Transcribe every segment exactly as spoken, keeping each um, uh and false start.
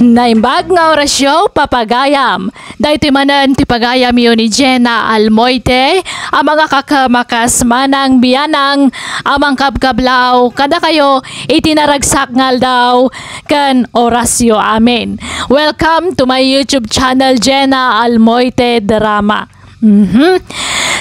Naimbag nga orasyo, papagayam. Daytoy manen ti pagayamyo ni Jenna Almoite, a mangakakamakas manang bianang, a mangkabkablaw kadakayo iti naragsak nga aldaw ken orasyo. Amen. Welcome to my YouTube channel, Jenna Almoite Drama. Mhm.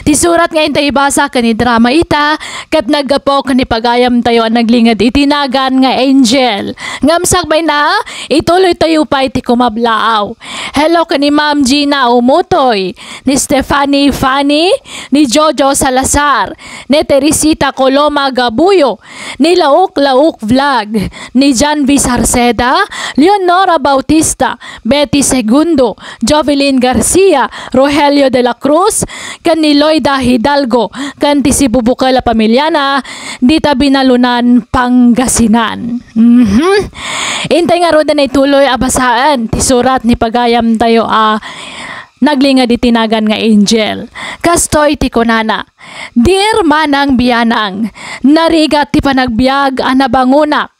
Ti surat nga intay ibasa ken idrama ita, ket naggapu ken ni pagayamtayo a naglinged iti nagan nga Angel. Ngem sakbayna, ituloytayo pay ti kumablaaw. Hello ken ni Ma'am Gina Umutoy, ni Stephanie Fanny, ni Jojo Salazar, ni Teresita Coloma Gabuyo, ni Lauk Lauk Vlog, ni Janvi Sarceda, Leonora Bautista, Betty Segundo, Jovelyn Garcia, Rogelio de la Cruz, ken ni Loida Hidalgo, ken ti sibubukel a pamiliana, dita Binalunan, Pangasinan. Mhm. Intay ngaruden ituloy a basaen ti surat ni pagayamtayo a naglinged iti nagan nga Angel. Kastoy ti kunana, Dear Manang Bianang, narigat ti panagbiag a nabangonak,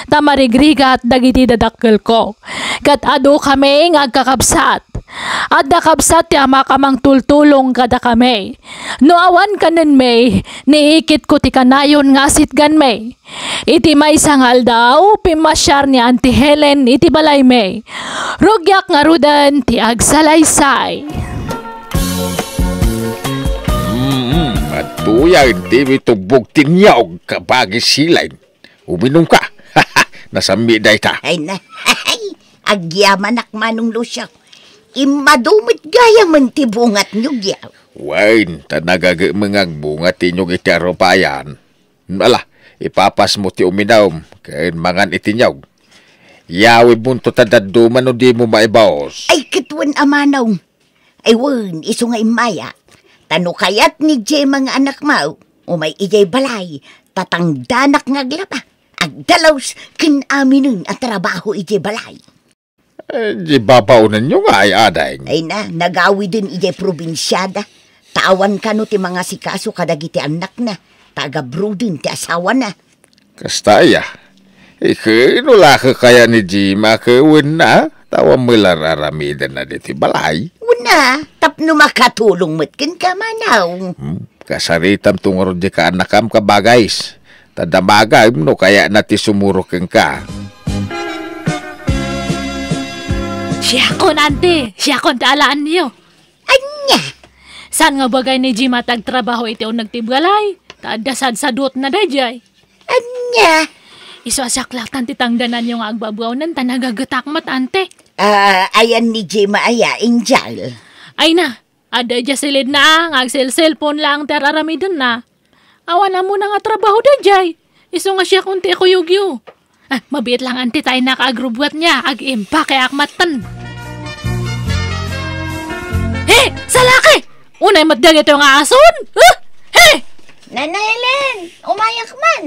ta marigrigat dagiti dadakkelko. Ket adu kami nga agkakabsat. Adda kabsat ti amak a mangtultulong kadakami. No awan kanenmi, niikitko ti kanayon nga asitganmi. Iti maysa nga aldaw, pimmasiar ni Auntie Helen iti balaymi. Rugiak ngaruden ti agsalaysay. Mm, adtoy a intimi tubbog ti niyog, kabagi Silen. Uminumka. Nasammi dayta. Ay na. Agyamanak, Manong Lucio. Immadu met gayamen ti bungat niyog. Wen, ta nagagemmeng agbunga ti niyog iti arupayan. Ala, ipapasmo ti uminum ken mangan iti niyog. Yawibmonto ta dadduma no dimo maibaos. Ay, ket wen a manong. Ay wen, isu nga immayak. Ta no kayat ni Gemma nga anakmo, umay idiay balay, ta tangdanak nga aglaba, agdalus, ken aminen a trabaho idiay balay. Eh, di babaonenyo nga ay, ading? Ay na, nagawiden idiay probinsiada. Ta awan kano ti mangasikaso kadagiti annakna, ta agabruden ti asawana. Kasta aya. Iken, no lakek kaya ni Gemma ket wenna, ta awan met la ar-aramidenna ditoy balay. Wenna, tapno makatulong met kenka, manong. Hmm, kasaritamto ngarud diay kaannakam, kabagis. Ta damagem no kayatna ti sumurot kenka. Siakon, ante. Siakon ti alaenyo. Ania? Saan nga bagay ni Gemma ti agtrabaho iti uneg ti balay? Ta adda sadsadutna daydiay. Ania? Isu a siak laeng ti tangdananyo nga agbabaonen ta nagagetak met, ante. Ah, ayan ni Gemma aya, Angel? Ay na, adda idiay silidna, ah, nga agselselpon laeng ti ar-aramidenna. Awan ammona nga trabaho daydiay. Isu nga siakon ti ikuyogyo. Ah, mabiit laeng, ante, ta innak agrubbuatna, ag-impake ak matten. He! Salaki! Unay met dagitoy nga ason? Ah! He! Nana Helen, umayak man.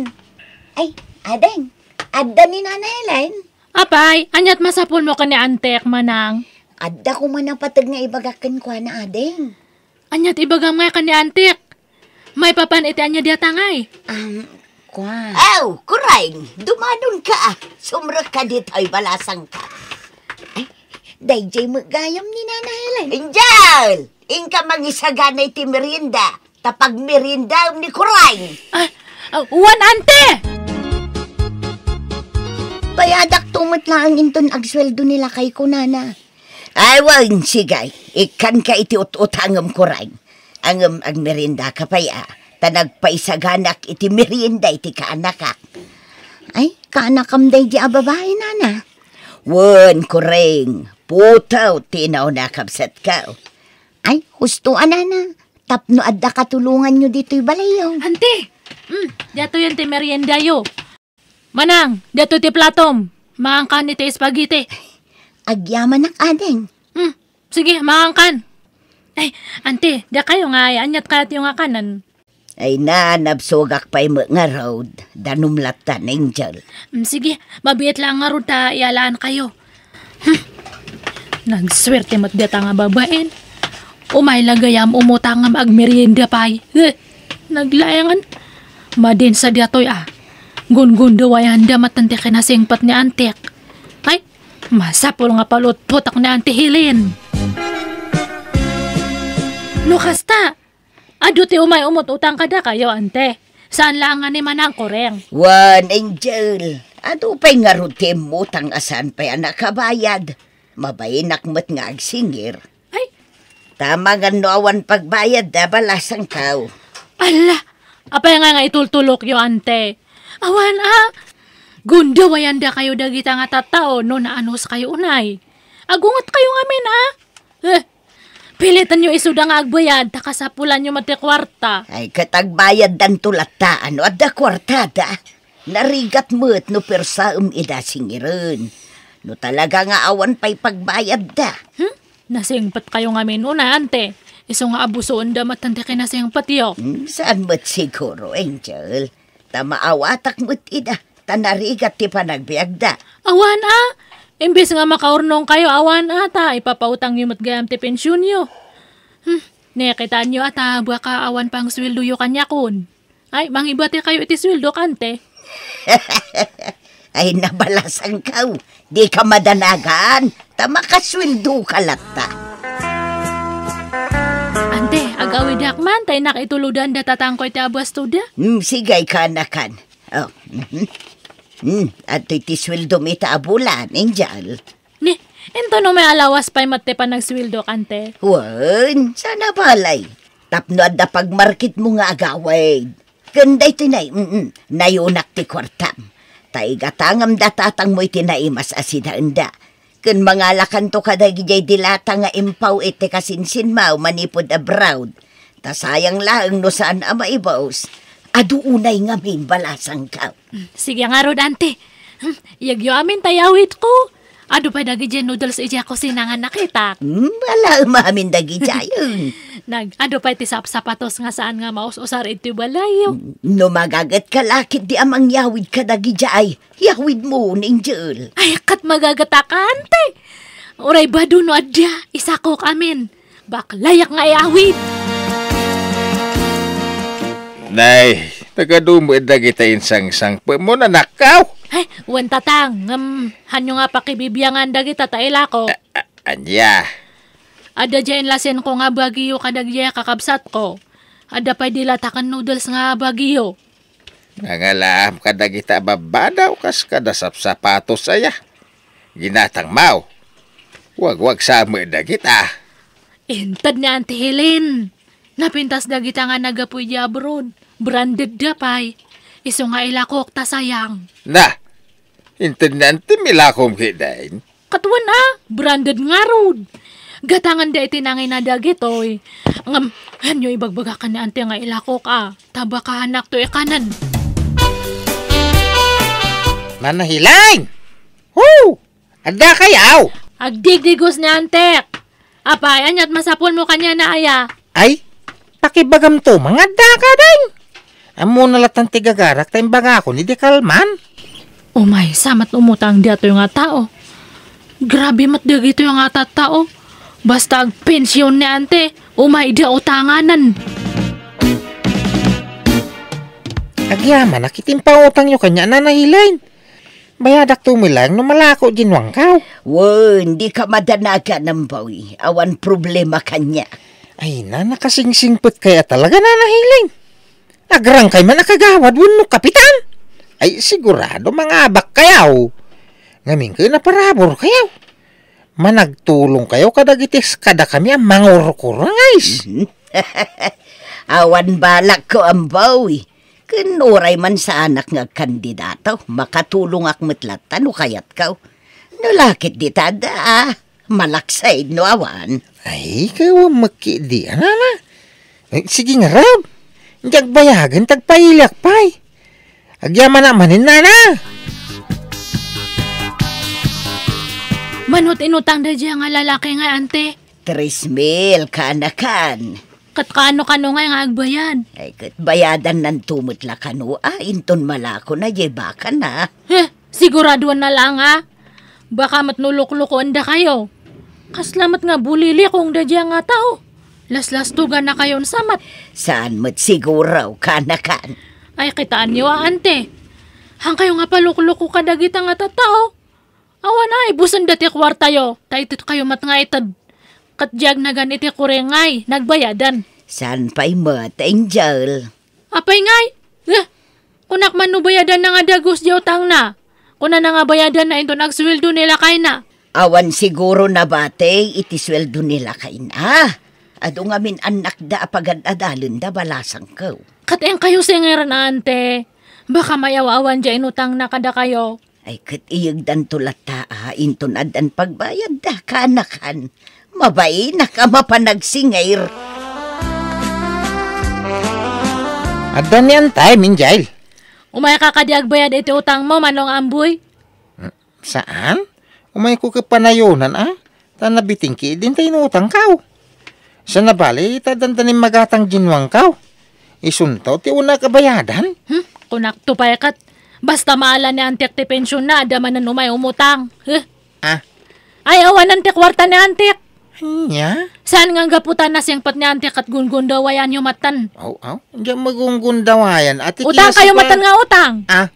Ay, ading, adda ni Nana Helen? Apay, aniat masapulmo ken ni antek, manang? Adda koma napateg nga ibagak kenkuana, ading. Aniat ibagam nga ken ni antek? Maipapan iti ania diata ngay? Um, kua. Aw, Kureng, dumanonka, ah. Sumrekka ditoy balasangka. Ay, daydiay met gayam ni Nana Helen. Angel! Inka mangisagana iti merienda, ta pagmeriendaem ni Kureng. Ah, ah, wen, ante! Bayadakto met laeng inton agsueldo ni lakayko, nana. Ay, wen, sige, ikkanka iti ut-utangem, Kureng. Ngem agmeriendaka pay, a, ta nagpaisaganak iti merienda iti kaanakak. Ay, kaanakam daydi a babai, nana? Wen, Kureng, putew ti inauna a kabsatko. Ay, husto a, nana, tapno adda katulonganyo ditoy balayyo. Ante! Mm, diatoy ti meriendayo. Manang, diatoy ti platom. Mangankan iti spaghetti. Agyamanak, ading. Mm, sige, mangankan. Ay, ante, dakayo nga ay, aniat kayatyo nga kanen? Ay na, nabsogak pay met ngarud, danum latta, Angel. Mm, sige, mabiit laeng ngarud ta ialaankayo. Hmm. Nagsuerte met dita nga babaen. Umay la gayam umutang ngem agmerienda pay. Eh, naglaengen. Madin sa diatoy, a. Gungundawayanda met ti kinasingpet ni antek. Ay, Masapul nga palutpotak ni Auntie Helen. No kasta, adu ti umay umut-utang kadakayo, Ante. Saan laeng nga ni Manang Koreng. Wen, Angel, adu pay ngarud ti immutang a saan pay a nakabayad. Mabainak met nga agsingir. Ay. Ta amangan no awan pagbayadda, balasangkaw. Ala, apay nga nga itultulokyo, Ante? Awan a. Gundawayandakayo dagita nga tattao no naanuskayo unay. Agungetkayo ngamin a. Eh, pilitanyo isuda nga agbayad, ta kasapulanyo met ti kuarta. Ay, ket agbayaddanto latta no adda kuartada. Narigat met no persaem ida singiren. No talaga nga awan pay pagbayadda. Hmm? Nasingpetkayo ngamin unay, Ante. Isu nga abusoenda met ti kinasingpetyo. Hmm, saan met siguro, Angel. Ta maawatak met ida, ta narigat ti panagbiagda. Awan a. Imbes nga makaurnongkayo, awan a, ta ipapautangyo met gayam ti pensionyo. Hmm, nakitaanyo a ta baka awan pangsueldoyo kaniakon. Ay, mangibatikayo iti sueldok, Ante. Ay, nabalasangkaw. Dika madanagan, ta makasueldoka latta. Ante, agawidak man, ta innak itulodan da tatangko iti abuastoda. Hmm, sige, kanakan. Oh, mhm. Hmm, adtoy ti sueldom ita a bulan, Angel. Ni, intono may alawas pay met ti panagsueldok, Ante? Wen, saan a balay. Tapno adda pagmarketmo nga agawid. Ken daytoy nay, mm, nayunak ti kuartam. Ta igatangam da tatangmo iti naimas a sidaenda. Ken mangalakanto kadagijay dilata nga impaw iti kasinsinmaw manipud abroad. Ta sayang laeng no saan a maibus. Adu unay ngamin balasangkaw. Hmm, sige ngarud, Ante. Hmm, iyagyo amin ta iyawidko. Adu pay dagiti noodles idiay kusina nga nakitak. Hmm, ala, umamin dagiti ayon. Nag, adu pay ti sapsapatos nga saan nga maus-usar iti balayyo. No magaget ka lakit di amang yawid ka dagiti ay, yawid mo, Angel. Ay, kat magaget a ka, Ante. Uray badu no adda, isakok amin. Baklayak nga iawid. Nay, nagadu met dagita insangsangpetmo, nanakkaw. Ay, wen tatang, ngem, hanyo nga pakibibiangan dagita ta ilako. A-, a-, ania? Adda diay inlasinko nga Baguio kadagiti kakabsatko. Adda pay dilata ken noodles nga Baguio. Nangalaam kadagita a babbadaw kas kada sapsapatos aya. Ginatangmaw. Wagwagsa met dagita. Inted ni Auntie Helen. Napintas dagita nga naggapu idiay abroad. Branded da pay. Isu nga ilakok ta sayang. Na, inted ni Auntie milakom kitaen. Ket wen a, branded ngarud. Gatangan da iti nangina dagitoy. Ngem, hanyo ibagbagak ken ni Auntie nga ilakok a. Ta baka hanakto ikanen. Nana Helen! Hu! Adda kayaw? Agdigdigos ni Antek. Apay, ania't masapulmo kaniana aya? Ay, pakibagamto, mangadda ka, Deng. Ammona latan ti gagarak ta imbagakon idi kalman. Umay, sa met umutang daytoy nga tao. Grabe met dagitoy nga tattao. Basta agpension ni ante, umay da utanganan. Agyamanak iti impautangyo kaniana, Nana Helen. Bayadakto met laeng no malako diay nuangkaw. Wen, dika madanagan, Amboy. Awan problema kaniak. Ay, na, nakasingsingpet kaya talaga, Nana Helen. Agrangkay man a kagawad wenno kapitan. Ay, sigurado, mangabakkayaw. Ngamin ket naparaburkayaw. Managtulongkayo kadagiti kadakami a mangurkurangay. Mhm. Awan balakko, Amboy. Ken uray man saanak nga agkandidato, makatulongak met latta no kayatko. No la ket dita adda, malaksid no awan. Ay, kaywan met ketdi, a, Nana. Ay, sige ngarud. Diak bayagen, ta agpailiak pay. Agyamanak manen, Nana. Mano ti inutang daydiay nga lalaki nga, ante? Tres mil, kanakan. Ket kano-kano ngay nga agbayad? Ay, ket bayadannanto met la kano, a, inton malakona diay bakana. He, siguradoanna laeng, a? Baka met no luklukoendakayo. Kasla met nga bulilikong daydiay nga tao. Laslastogannakayon sa met. Saan met siguro, kanakan? Ay, kitaenyo a, ante. Haankayo nga palukloko kadagita nga tattao. Awan ay, busenda ti kuartayo, ta itedkayo met nga ited. Ket diak nagan iti kuring ngay, nagbayadan. Saan pay met, Angel? Apay ngay? Eh, kunak man no bayadanna nga dagus diay utangna. Kunana nga bayadanna inton agsueldo ni lakayna. Awan siguro nabati iti sueldo ni lakayna. Adu ngamin annakda a pagad-adalenda, balasangko. Ket inkayo singir, ante. Baka mayaw-awan diay inutangna kadakayo. Ay, ket iyegdanto latta a inton addan pagbayadda, kaanakan. Mabainak a mapanagsingir. Adda ni antay, Angel. Umayka kadi agbayad iti utangmo, Manong Amboy? Saan? Umayko ket panayonan a, ta nabitingki idin ta inutangkaw. Saan a bale, ta addan ta ni magatang ginuangkaw. Isunto ti unak a bayadan? Hmm, kunakto pay ket. Basta maala ni antiek ti pensionna, adda manen umay umutang. Huh? Ah. Ay, awanen ti kuarta ni antiek. Ania? Saan nga gapu ta nasingpet ni antiek ket gungundawayanyo metten? Aw, aw. Diak magungundawayan. Ati utang kayo metten nga utang. Ah.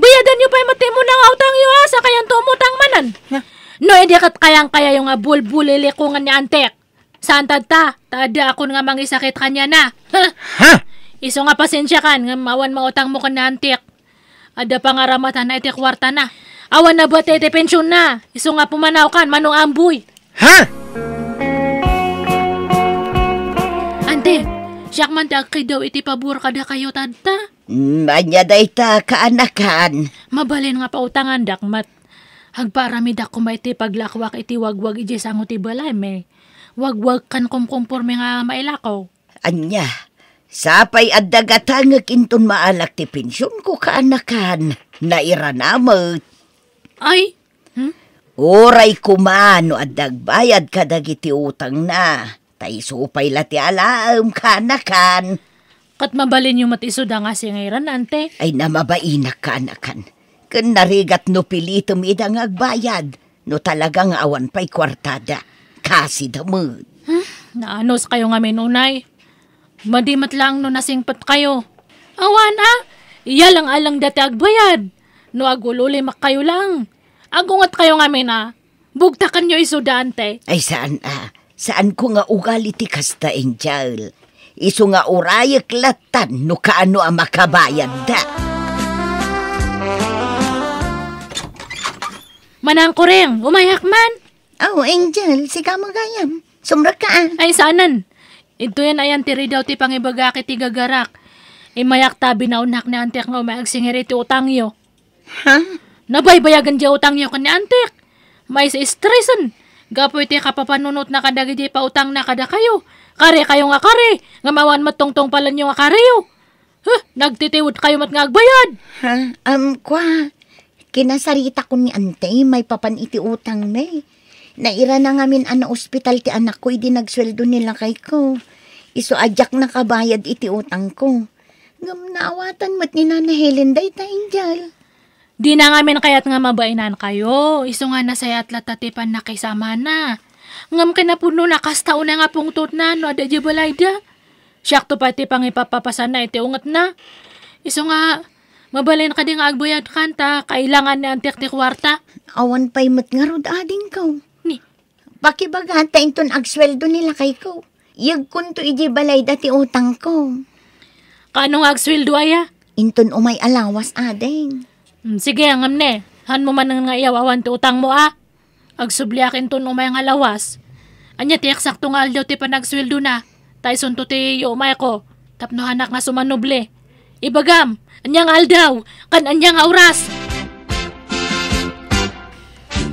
Bayadanyo pay met ti umuna nga utangyo, a, sakayanto umutang manen. Na? No, idi ket kayangkayayo nga bulbulilikongen ni antiek. Saan tatta, ta adda akon nga mangisakit kaniana. Ha? Ha? Isu nga pasensiakan, ngem awan mautangmo ken ni antiek. Adda pangaramatanna iti kuartana. Awan nabati iti pensionna. Isu nga pumanawkan, Manong Amboy. Ha? Ante, siak man ti agkiddaw iti pabor kadakayo tatta. Mm, ania dayta, kaanakan? Mabalin nga pautangandak met. Agpaaramidak koma iti paglakwak iti wagwag idiay sango ti balaymi. Wagwag ken kumkumpormi nga mailako. Ania, sapay adda gatangek inton maalak ti pensionko, kaanakan. Nairana met. Ay? Hmm? Uray koma no adda agbayad kadagiti utangna. Ta isu pay la ti alaem, kaanakan. Ket mabalinyo met isuda nga singiran, ante? Ay, namabainak, kaanakan. Ken narigat no pilitem ida nga agbayad, no talaga nga awan pay kuartada. Kasida met. Hmm, naanus kayo ngamin, unay. Madi met laeng no nasingpet kayo. Awan a, iyalang-alang dati agbayad. No agul-ulimak kayo laeng, agunget kayo ngamin a. Bugtakanyo isuda, ante. Ay, saan a. Saanko nga ugali ti kasta, Angel. Isu nga urayek lattan no kaano a makabayadda. Manang Kuring, umayak man. Oh, Angel, sika mo gayam. Sumrekka a. Ay, saanen. Idtoyen ayan ti ridaw ti pangibagak iti gagarak. Immayak ta binaonnak ni antiek nga umay agsingir iti utangyo. Ha? Nabaybayagen diay utangyo ken ni antiek. Maistressen. Gapu iti kapapanunotna kadagiti pautangna kadakayo. Kari kayo nga kari, ngem awan met tungtungpalenyo nga kariyo. Huh, nagtitiwid kayo met nga agbayad. Ha? Um, kwa, kinasaritakon ni ante, maipapan iti utangna. Nairana ngamin a naospital ti anakko idi nagsueldo ni lakayko. Isu a diak nakabayad iti utangko. Ngem naawatan met ni Nana Helen dayta, Angel. Dina ngamin kayat nga mabainankayo, isu nga nasayaat latta ti pannakisamana. Ngem kinapudnona, kasta unay nga pungtotna no adda idiay balayda. Siakto pay ti pangipapapasanna iti ungetna. Isu nga, mabalin kadi nga agbayadkan ta kailangan ni antiek ti kuarta. Awan pay met ngarud adingko. Ni? Pakibaga ta inton agsueldo ni lakayko, iyegkonto idiay balayda ti utangko. Kaano nga agsueldo aya? Inton umay a lawas, ading. Hmm, sige, ngem ne, hanmo manen nga iyaw-awan ti utangmo a. Agsubliak inton umay nga lawas. Ania ti eksakto nga aldaw ti panagsueldona? Ta isunto ti iumayko tapno hanak nga sumanubli. Ibagam, ania nga aldaw, ken ania nga oras?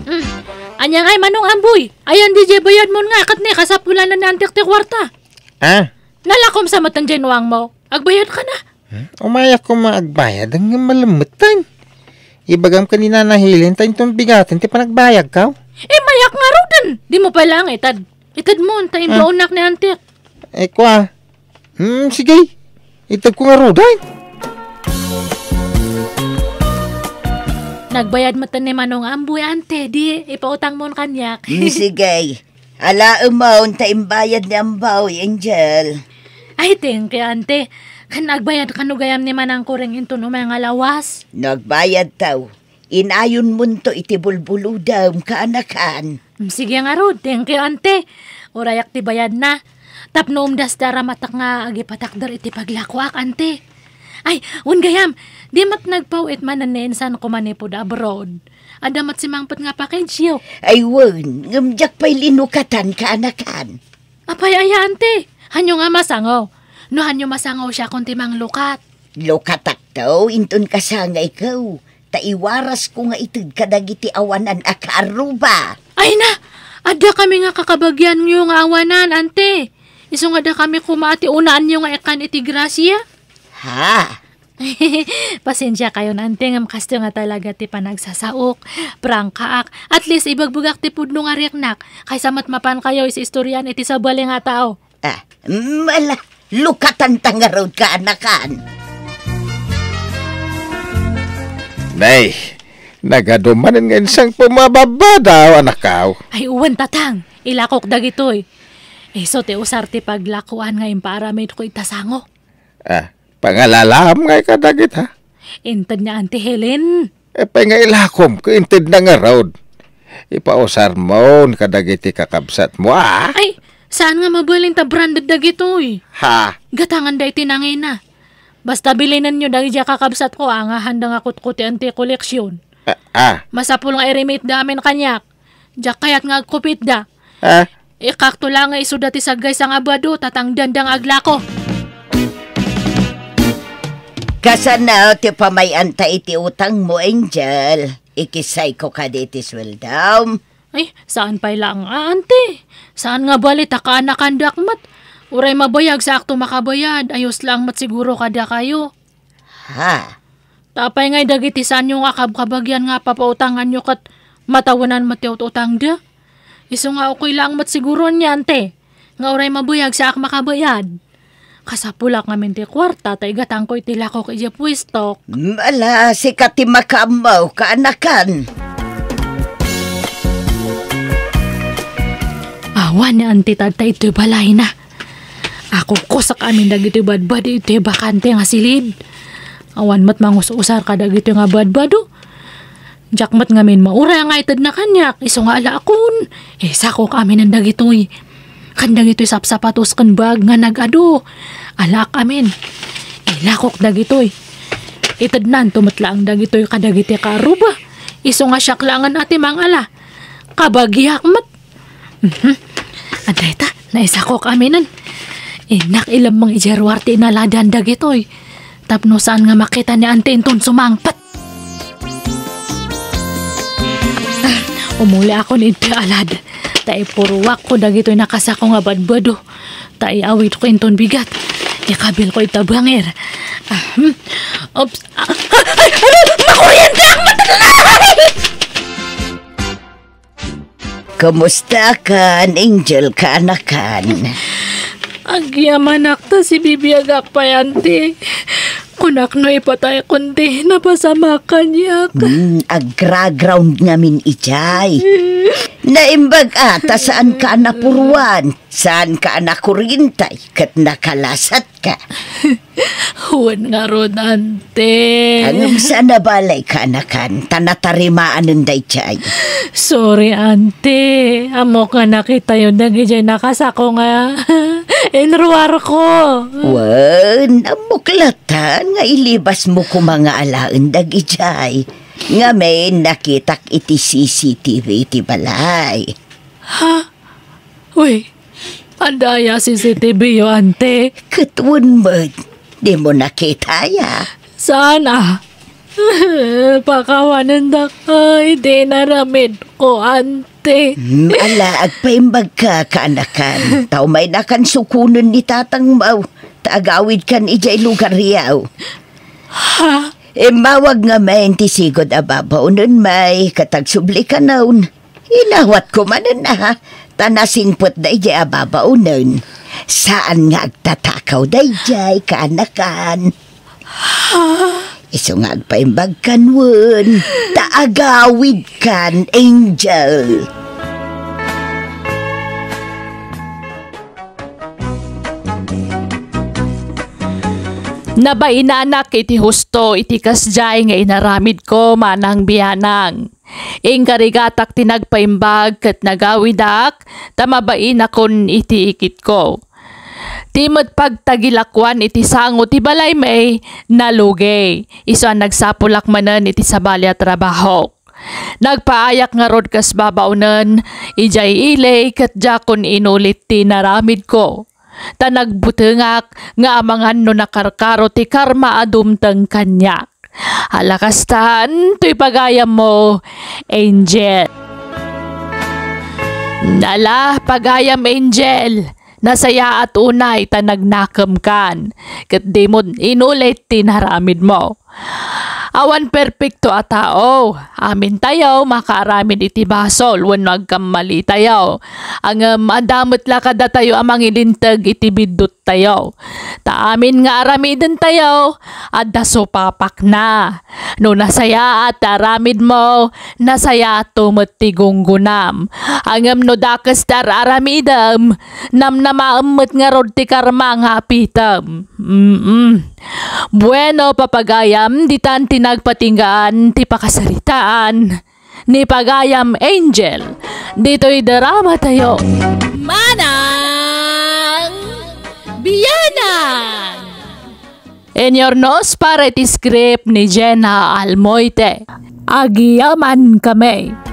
Hmm. Ania ngay, Manong Amboy? Ayan di diay bayadmon nga, ket ni kasapulanan ni antiek ti kuarta. Ah? Nalakom sa met diay nuangmo. Agbayadka na. Hmm? Umayak koma agbayad, ngem malemmeten. Ibagam ken ni Nana Helen ta inton bigaten ti panagbayadkaw. Eh, mayak ngaruden. Dimo pay laeng ited. Itedmon, ta imbaonnak ni antiek. Eh, kwa. Hmm, sige. Itedko ngaruden. Nagbayad met ni Manong Amboy, ante, di ipautangmon kaniak. Hmm, sige. Alaemon ta imbayad ni Amboy, Angel. Ay, thank you, ante. Kan agbayad kano gayam ni Manang Kuring inton umay nga lawas? No agbayadtaw, Inayonmonto iti bulbulodem, kaanakan. Mm, sige ngarud, thank you, ante. Urayak ti bayadna. Tapno umdas ti aramatak nga agipatakder iti paglakoak, ante. Ay, wen gayam, di met nagpaw-it manen ni insanko manipud abroad. Adda met simangpet nga package-yo. Ay, wen, ngem diak pay linukatan, kaanakan. Apay aya, ante? Hanyo nga masango? No hanyo masango siakon ti manglukat. Lukatakto, inton kasangayko, ta iwarasko nga ited kadagiti awanan a kaaruba. Ay na! Adda kami nga kakabagianyo nga awanan, ante. Isu nga dakami koma ti unaanyo nga ikkan iti grasia. Ha? Pasensiakayon, ante, ngem kasto nga talaga ti panagsasaok. Prangkaak. At least, ibagbagak ti pudno nga riknak. Kaysa met mapankayo iti istorian iti sabali nga tao. Ah, mm, ala, lukatanta ngarud, kaanakan. Nay, nagadu manen nga insangpet nga babbadaw, anakkaw. Ay, wen, tatang. Ilakok dagitoy. Isu ti usar ti paglakoan nga impaaramidko ita sango. Ah, pangalalaam ngay kadagita? Inted ni Auntie Helen. Apay nga ilakom ket intedna ngarud? Ipausarmon kadagiti kakabsatmo, a? Ay, saan nga mabalin ta branded dagitoy? Ha? Gatanganda iti nangina. Basta bilinenyo dagiti kakabsatko a nga handa nga kutkuti ti koleksion. Ah, ah. Masapul nga iremitda amin kaniak. Diak kayat nga agkupitda. Ah? Ikkakto la nga isuda ti saggaysa nga bado, ta tangdanda nga aglako. Kasano ti pamay-anta iti utangmo, Angel? Ikisayko kadi ti sueldom? Ay, saan pay laeng, a, ante. Saan nga bali ta kaanakandak met. Uray mabayag, saakto makabayad. Ayos laeng met siguro kadakayo. Ha? Ta apay ngay dagiti saanyo nga kabkabagian nga papautanganyo ket matawenan met ti ut-utangda? Isu nga ukoy laeng met siguro ania, ante, nga uray mabayag, saak makabayad. Kasapulak ngamin ti kuarta ta igatangko iti lakok idiay puestok. Mm, ala, sika ti makaammo, kaanakan. Awan ni Auntie Tadta iti balayna. Akukkusak amin dagiti badbado iti bakante nga silid. Awan met mangus-usar kadagitoy nga badbado. Diak met ngamin mauray nga itedna kaniak, isu nga alaakon. Isakok aminen dagitoy. Ken dagitoy sapsapatos ken bag nga nag-adu. Alaak amin. Ilakok dagitoy. Itednanto met laeng dagitoy kadagiti kaaruba. Isu nga siak laengen a ti mangala. Kabagiak met. Mhm. Adda ita, naisakok aminen. Innak ilemmeng idiay ruar ti inaladan dagitoy. Tapno saan nga makita ni Auntie inton sumangpet. Ah, umuliakon iti alad. Ta ipuruakko dagitoy nakasako nga badbado. Ta iawidko inton bigat. Ikabilko ita bangir. Ah, hmm. Oops. Ah, ah, ay, ano? Makuriente ang mata na! Kumustakan, Angel, kaanakan? Agyamanak ta sibibiagak pay, Auntie. Kunak no ipataykon ti napasamak kaniak. Hmm, agraground ngamin idiay. Naimbag a ta saanka a napuruan, saanka a nakuriente, ket nakalasatka. Wen ngarud, Auntie. Ngem saan a balay, kaanakan, ta natarimaanen daydiay. Sorry, Auntie. Ammok nga nakitayo dagidiay nakasako nga inruarko. Wen, ammok latta nga ilibasmo koma nga alaen dagidiay. Ngamin, nakitak iti C C T V iti balay. Ha? Uy, adda aya C C T V-yo, Auntie? Ket wen met, dimo nakita aya? Saan a? Pakawanendak iti inaramidko, Auntie. Hmm, ala, agpaimbagka, kaanakan. Ta umaynakan sukonen ni tatangmo, ta agawidkan idiay lugaryo. Ha? Immawag ngamin ti sigud a babaonen, may, ket agsubli kanon. Inawatko manen a, ta nasingpet daydiay a babaonen. Saan nga agtatakaw daydiay, kaanakan. Isu nga agpaimbagkan wen, ta agawidkan, Angel. Nabainanak iti husto iti kasdiay nga inaramidko, manang bianang. Inkarigatak ti nagpaimbag ket nagawidak ta mabainakon iti ikitko. Ti met pagtagilakuan iti sango ti balaymi, nalugey. Isu a nagsapulak manen iti sabali a trabahok. Nagpaayak ngarud kas babaonen idiay ili ket diakon inulit ti naramidko. Ta nagbutengak nga amangan no nakarkaro ti karma a dumteng kaniak. Ala kastan, toy pagayammo, Angel. Ala, pagayam, Angel. Nasayaat unay ta nagnakemkan, ket dimo inulit ti naramidmo. Awan perpekto a tao. Amintayo makaaramid iti basol wenno agkammalitayo. Ngem adda met la kadatayo a mangilinteg iti bidduttayo. Ta amin nga aramidentayo, adda supapakna. No nasayaat ti aramidmo, nasayaatto met ti gunggonam. Ngem no dakes ti ar-aramidem, namnamaem met ngarud ti karma nga apitem. Mm. Bueno, papagayam, ditan ti nagpatinggaan ti pakasaritaan ni pagayam Angel. Ditoy drama tayo. Manang Bianang! Inurnos para iti script ni Jenna Almoite. Agyaman kami.